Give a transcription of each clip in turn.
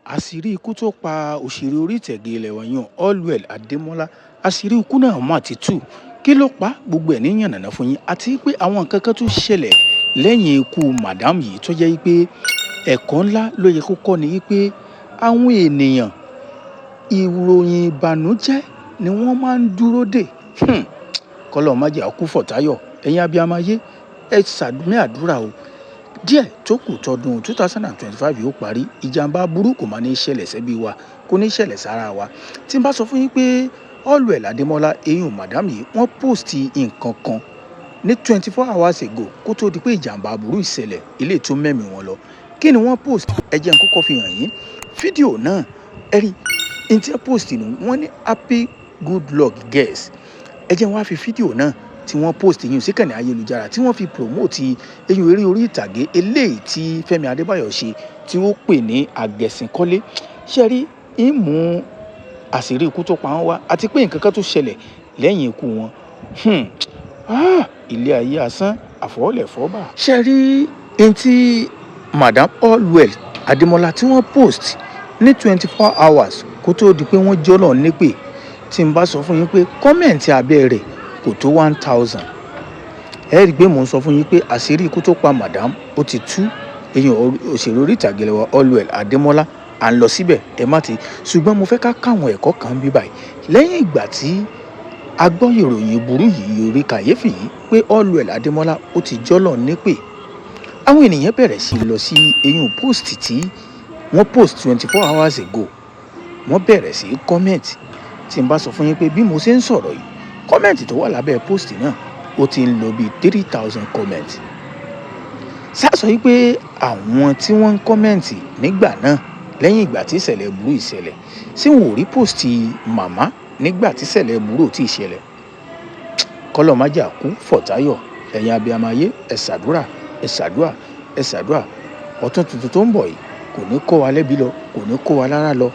Àṣírí ikú tó pa òṣèré orí ìtàgé ilé wa yàn, Allwell Adémọ́lá, àṣírí ikú náà mà ti tú. Kí ló pa? Gbogbo ẹ̀ ní yànnàná fún yín, àti pé àwọn nǹkan kan tó ṣẹlẹ̀ lẹ́yìn ikú madam yìí tó jẹ́ pé ẹ̀kọ́ ńlá ló yẹ kó kọ́ ni wípé àwọn ènìyàn, ìròyìn ìbànújẹ́ ni wọ́n máa ń dúró dè. Kọ́lọ́ má jẹ́ kú fọ̀táyọ̀. Ẹ̀yin abiyamọ ayé, ẹ ṣàmì àdúrà o. Díẹ̀ tó kù tọdún 2025 yóò parí, ìjàmbá burú kò máa ní ṣẹlẹ̀ sẹ́bí wa, kò ní ṣẹlẹ̀ sára wa. Tí n bá sọ fún yín pé Allwell Adémọ́lá, eyín madam yìí, wọ́n post nǹkan kan ní 24 hours ago kó tó di pé ìjàmbá burú ìṣẹ̀lẹ̀ ilé tó mẹ́mìí wọn lọ. Kí ni wọ́n post? Ẹ jẹ́ n kọ́kọ́ fi hàn yín fídíò náà. Ẹ rí n tí wọ́n post nù, wọ́n ní, "Happy good luck, girls." Ẹ jẹ́ n wá fi fídíò náà tí wọ́n post yìí síkànnì ayélujára tí wọ́n fi promote eyín eré orí ìtàgé eléyìí tí Fẹ́mi Adébáyọ̀ ṣe tí ó pè ní Àgẹ̀sìnkọ́lé. Ṣe rí ìmú àṣírí ikú tó pa wọ́n wá, àti pé nǹkan kan tó ṣẹlẹ̀ lẹ́yìn ikú wọn. Ah, ilé ayé asán, àfọwọ́lẹ̀ fọ́bà. Ṣe rí n tí madam Allwell Adémọ́lá tí wọ́n post ní 24 hours kó tó di pé wọ́n jọ́lọ̀ nípè, tí n bá sọ fún yín pé comment abẹ́ rẹ̀ kò tó 1,000, ẹ rí i pé mò ń sọ fún yín pé àṣírí ikú tó pa madam ó ti tú. Èyàn òṣèré orí ìtàgé lẹ́wọ̀ Allwell Adémọ́lá, à ń lọ síbẹ̀, ẹ má ti. Ṣùgbọ́n mo fẹ́ ká káwọn ẹ̀kọ́ kan bí báyìí. Lẹ́yìn ìgbà tí a gbọ́ ìròyìn burú yìí, orí kàyéfì yìí, pé Allwell Adémọ́lá ó ti jọ́lọ̀ nípè, àwọn ènìyàn bẹ̀rẹ̀ sí lọ sí eyín post tí wọ́n post 24 hours ago. Wọ́n bẹ̀rẹ̀ sí comment. Tí n bá sọ fún yín pé bí mo ṣe ń sọ̀rọ̀ yìí, comment tó wà lábẹ́ post náà, ó ti ń lọ bí 3,000 comment. Sá sọ yìí pé àwọn tí wọ́n ń comment nígbà náà, lẹ́yìn ìgbà tí ìṣẹ̀lẹ̀ burú ìṣẹ̀lẹ̀, ṣé wọn ò rí post màmá nígbà tí ìṣẹ̀lẹ̀ burú ò tí ì ṣẹlẹ̀? Kọ́lọ̀ má jà kú fọ̀táyọ̀. Ẹ̀yin abiyamọ ayé, ẹ ṣàdúrà, ẹ ṣàdúrà, ẹ ṣàdúrà. Ọdún tuntun tó ń bọ̀ yìí kò ní kó wa lẹ́bi lọ, kò ní kó wa lára lọ.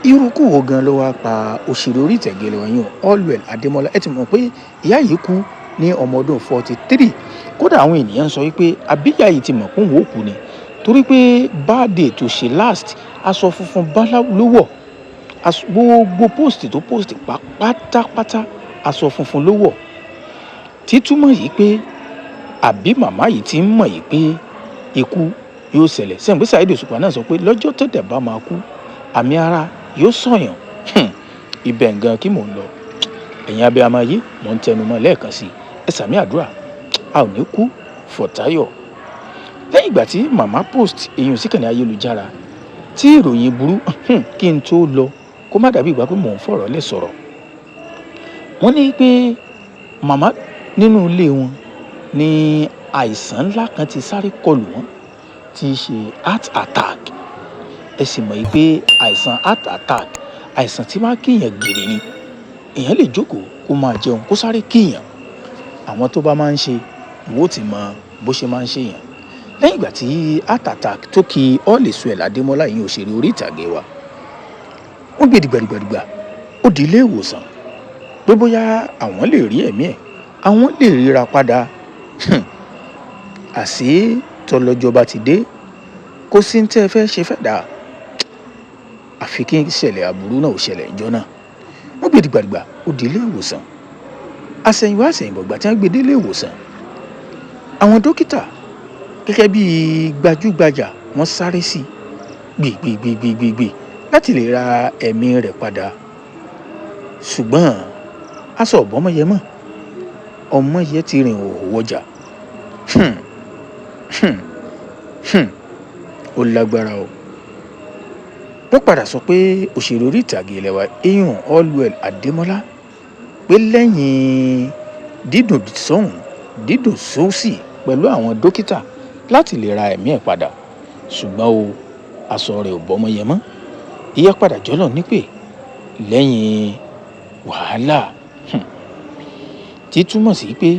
Irú kú wo gan ló wá pa òṣèré orí ìtàgé lọ yín, Allwell Adémọ́lá? Ẹ ti mọ̀ pé ìyá yìí kú ní ọmọ ọdún 43. Kódà àwọn ènìyàn ń sọ wípé àbíyá yìí ti mọ̀ pé òun ò kú ni, torí pé birthday tó ṣe last, aṣọ funfun báláwo ló wọ̀. Gbogbo post tó post pátápátá, aṣọ funfun ló wọ̀, títúmọ̀ yìí pé àbí màmá yìí ti ń mọ̀ yìí pé ikú yóò ṣẹlẹ̀. Sẹ́yìn pé Saheed Òṣùpá náà sọ pé lọ́jọ́ tó dẹ̀ bá máa kú, àmì ara yóò sọ̀yàn. Ibẹ̀ gan kí mò ń lọ. Ẹ̀yin abiyamọ yìí, mò ń tẹnu mọ́ lẹ́ẹ̀kan sí i, ẹ sàmì àdúrà, a ò ní kú fọ̀táyọ̀. Lẹ́yìn ìgbà tí màmá post èyàn síkànnì ayélujára tí ìròyìn burú, kí n tó lọ, kó má dàbí ìgbà pé mò ń fọ̀rọ̀ lẹ̀ sọ̀rọ̀, wọ́n ní pé màmá nínú ilé wọn ní àìsàn ńlá kan ti sáré kọlù wọ́n, tí í ṣe heart attack. Ẹ sì mọ̀ pé àìsàn heart attack, àìsàn tí máa kíyàn gìrì ni. Èèyàn lè jókòó kó máa jẹun, kó sáré kíyàn. Àwọn tó bá máa ń ṣe, wọn ó ti mọ bó ṣe máa ń ṣe yàn. Lẹ́yìn ìgbà tí heart attack tó kí Allwell Adémọ́lá yìí, òṣèré orí ìtàgé wa, wọ́n gbé dìgbàdìgbàdìgbà ó di ilé ìwòsàn pé bóyá àwọn lè rí ẹ̀mí ẹ̀, àwọn lè ríra padà. Àṣé tọlọ́jọ́ bá ti dé, kó sí ní tẹ́ ẹ fẹ́ ṣe fẹ́ dà, àfi kí ìṣẹ̀lẹ̀ aburú náà ò ṣẹlẹ̀. Ìjọ náà wọ́n gbé dìgbàdìgbà ó di ilé ìwòsàn. Àsẹ̀yìnwá àsẹ̀yìnbọ̀, ìgbà tí wọ́n gbé dé ilé ìwòsàn, àwọn dókítà gẹ́gẹ́ bí gbajúgbajà, wọ́n sáré sí gbìgbìgbìgbìgbì láti lè ra ẹ̀mí rẹ̀ padà. Ṣùgbọ́n aṣọ ọ̀bọ́mọyẹ mọ́, ọmọyẹ ti rìn òhò wọjà. Ó lágbára o. Wọ́n padà sọ pé òṣèré orí ìtàgé ilé wa eyín Allwell Adémọ́lá, pé lẹ́yìn dídùn sọ́hùn dídùn sósì pẹ̀lú àwọn dókítà láti lè ra ẹ̀mí ẹ̀ padà, ṣùgbọ́n o aṣọ rẹ̀ ò bọ́mọyẹ mọ́, ìyá padà jọ́lọ̀ nípè lẹ́yìn wàhálà, tí túmọ̀ sí pé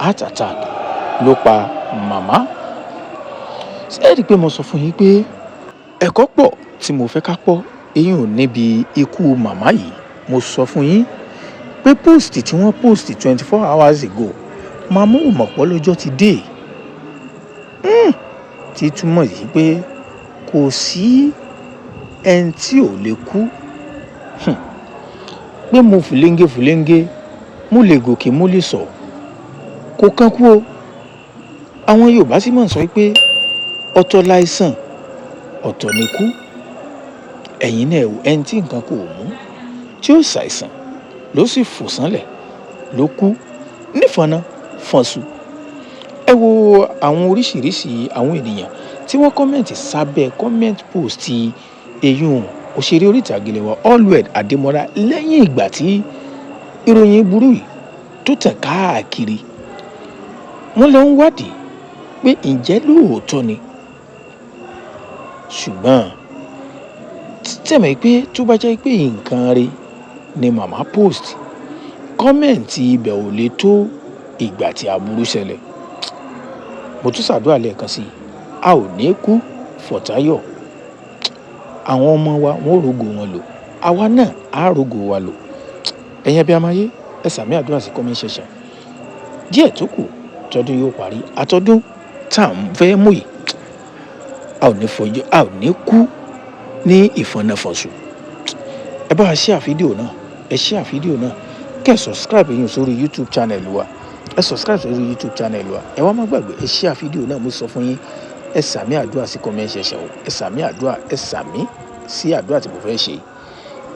heart attack ló pa màmá. Ṣé ẹ rí i pé mo sọ fún yín pé ẹ̀kọ́ pọ̀ tí mo fẹ́ ká pọ̀ eyín ò níbi ikú màmá yìí? Mo sọ fún yín pé post tí wọ́n post 24 hours ago, màmá ò mọ̀ pé lọ́jọ́ ti dé, tí túmọ̀ sí pé kò sí. Ẹni tí ò lè kú, pé mo fùlẹ́ńgẹ́ fùlẹ́ńgẹ́, mo lè gòkè, mo lè sọ, kò kán kú o. Àwọn Yorùbá sì máa ń sọ pé ọ̀tọ̀ láìsàn, ọ̀tọ̀ ni kú. Ẹ̀yin náà, ẹni tí nǹkan kò mú, tí ó ṣàìsàn, ló sì fò sánlẹ̀ ló kú nífọ̀nà fọ̀nsù. Ẹ wo àwọn oríṣiríṣi àwọn ènìyàn tí wọ́n comment sábẹ́ comment post eyín òṣèré orí ìtàgé wa Allwell Adémọ́lá lẹ́yìn ìgbà tí ìròyìn burú yìí tó tàn káàkiri. Wọ́n lọ ń wádìí pé ǹjẹ́ lóòótọ́ ni. Ṣùgbọ́n tẹ̀mọ̀ pé tó bá jẹ́ pé nǹkan rẹ̀ ni màmá post, comment ibẹ̀ ò lè tó ìgbà tí aburú ṣẹlẹ̀. Mo tún ṣàdúrà lẹ́ẹ̀kan sí i, a ò ní kú fọ̀táyọ̀. Àwọn ọmọ wa, wọn ò rógo wọn lò, àwa náà á rógo wa lò. Ẹ̀yin abiyamọ ayé, ẹ sàmì àdúrà sí comment section. Díẹ̀ tó kù tọdún yóò parí, àtọdún tá à ń fẹ́ mú yìí, a ò ní fojú, a ò ní kú ní ìfọ̀nàfọ̀sù. Ẹ bá wa share fídíò náà, ẹ share fídíò náà, kẹ́ ẹ subscribe yín sórí YouTube channel wa. Ẹ subscribe sórí YouTube channel wa. Ẹ wá má gbàgbé, ẹ share fídíò náà. Mo sọ fún yín, ẹ sàmì àdúrà sí comment section o. Ẹ sàmì àdúrà, ẹ sàmì sí àdúrà tí mo fẹ́ ṣe,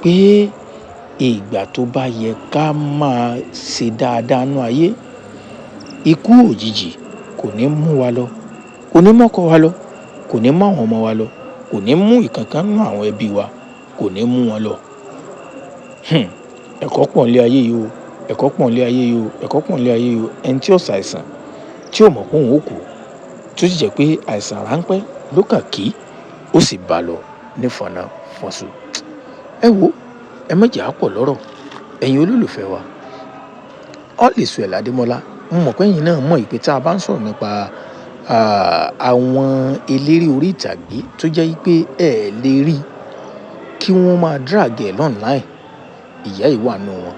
pé ìgbà tó bá yẹ ká máa ṣe dáadáa nú ayé, ikú òjijì kò ní mú wa lọ, kò ní mọ́kọ wa lọ, kò ní mú àwọn ọmọ wa lọ, kò ní mú ìkankan nínú àwọn ẹbí wa, kò ní mú wọn lọ. Ẹ̀kọ́ pọ̀ nílé ayé yìí o. Ẹ̀kọ́ pọ̀ nílé ayé yìí o. Ẹ̀kọ́ pọ̀ nílé ayé yìí o. Ẹni tí ó ṣàìsàn, tí ò mọ̀ pé òun ó kú, tó sì jẹ́ pé àìsàn ráńpẹ́ ló kàn kí ó sì bá lọ nífọ̀nà fọ̀nsù. Ẹ wo, ẹ má jẹ́ á pọ̀ lọ́rọ̀. Ẹ̀yin olólùfẹ́ wa, Allwell Adémọ́lá, mo mọ̀ pé ẹ̀yin náà mọ̀ pé tá a bá ń sọ̀rọ̀ nípa àwọn eléré orí ìtàgé tó jẹ́ pé ẹ lè rí kí wọ́n máa drag ẹ̀ online, ìyá yìí wà nínú wọn.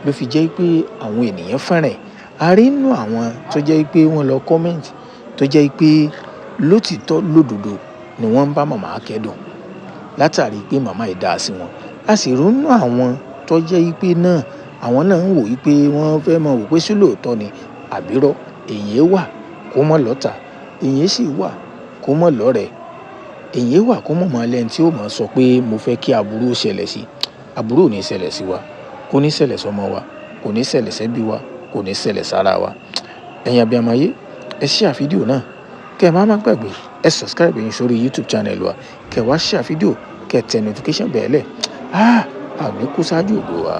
Ló fi jẹ́ pé àwọn ènìyàn fẹ́ràn ẹ̀. A rí nínú àwọn tó jẹ́ pé wọ́n lọ comment, tó jẹ́ pé lótìtọ́ lódodo ni wọ́n ń bá màmá kẹ́dùn látàrí pé màmá yìí dá sí wọn. A sì rí nínú àwọn tó jẹ́ pé náà àwọn náà ń wò wípé wọ́n fẹ́ máa wò pé ṣé lóòótọ́ ni àbírọ́. Èyí wà kó mọ́ lọ́tà, èyí sì wà kó mọ́ lọ́rẹ̀ẹ́, èyí wà kó mọ̀ mọ́ lẹ́ni tí ó máa sọ pé mo fẹ́ kí aburú ó ṣẹlẹ̀ sí. Aburú ò ní ṣẹlẹ̀ sí wa, kò ní ṣẹlẹ̀ sọ́mọ wa, kò ní ṣẹlẹ̀ sẹ́bí wa, kò ní ṣẹlẹ̀ sára wa. Ẹ̀yin abiyamọ ayé, ẹ share fídíò náà, kẹ́ ẹ má má gbàgbé, ẹ subscribe yín sórí YouTube channel wa, kẹ́ ẹ wá share fídíò, kẹ́ ẹ tẹ notification bell ẹ̀. Ah, a ò ní kú ṣáájú ògo wa.